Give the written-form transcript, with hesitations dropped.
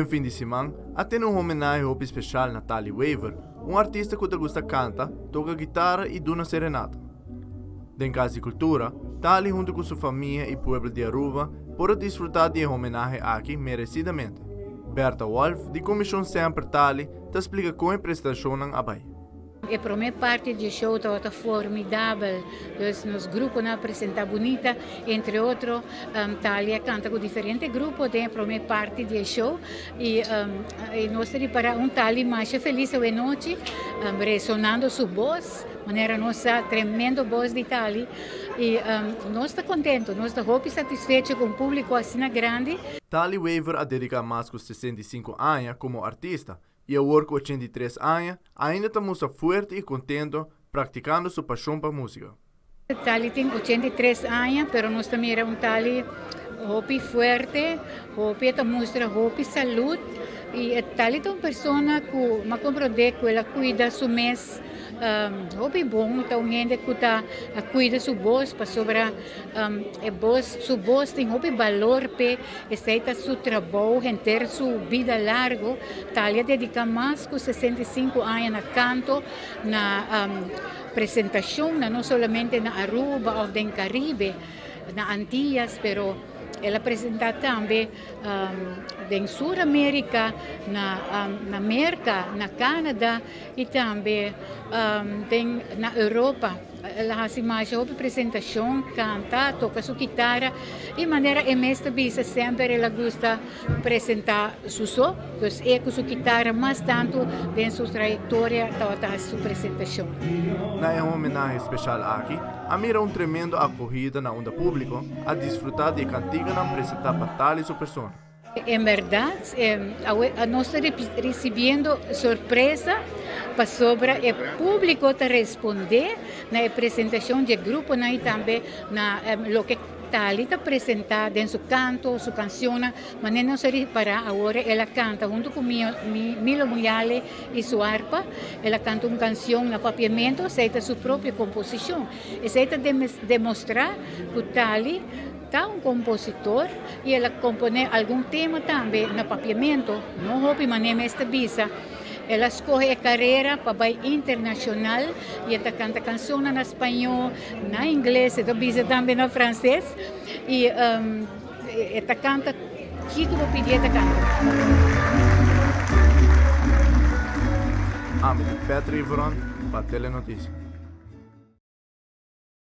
Den fin di siman a tene un homenahe hopi special na Tali Wever, un artista cu ta gusta canta, toca guitara y duna serenata. Den Cas di Cultura, Tali hunto cu su famia y pueblo di Aruba por a disfruta di e homenahe aki merecidamente. Bertha Wolff di Comision Semper Tali ta splica con e prestacionnan a bay. E prome parti dje show tabata formidabel, dus nos gruponan a presenta bunita, entre otro Thalia canta cu diferente grupo den e prome parti di e show y nos ta ripara un Thalia masha feliz awe nochi resonando su bos, manera nos sa tremendo bos di Thalia y nos ta contento, nos ta hopi satisfecho cu un publico asina grandi. Thalia Wever a dedica mas cu 65 aña como artista y awor cu 83 aña ainda ta mustra fuerte y contento practicando su pasion pa musica. Tali tin 83 aña pero nos ta mira un Tali hopi fuerte, hopi e ta mustra hopi salud y Tali ta un persona cu m'a comprende cu el a cuida su mes hopi bon, ta un hende cu ta cuida su bos pasobra e bos su bos tin hopi balor p'e. Esei ta su trabou henter su bida largo. Thalia a dedica mas cu 65 aña na canto, na presentacion, na no solamente na Aruba of den Caribe, na Antillas, pero el a presenta tambe den Sur America, na Merca, na Canada y tambe den na Europa. El a hasi masha hopi presentashon, kanta, toka su kitara i manera e mes ta bisa semper el a gusta presentá su so, dus e ku su kitara mas tantu den su trayektoria tabata hasi su presentashon. Na e homenahe speshal aki a mira un tremendo akohida na unda públiko a disfrutá di e kantikanan presentá pa Tali su persona. En berdad, awe nos ta ricibiendo sorpresa pasobra e publico ta responde na e presentacion dje gruponan y tambe na loke Tali ta presenta den su canto, su cancionnan. Manera nos a ripara awor el a canta hunto cu Milo Muyale y su arpa, el a canta un cancion na Papiamento, esey ta su propio composicion. Esey ta demostra cu Tali Ta un kompositor i el a komponé algun tema tambe na papiamentu, no hopi manera mes ta bisa. El a skohe e karera pa bai internashonal i e ta kanta kanshonnan na spañó, na ingles, e ta bisa tambe na franses i e ta kanta kiko bo pidi e ta kanta. Ami ta Patrick Veron pa Telenoticia.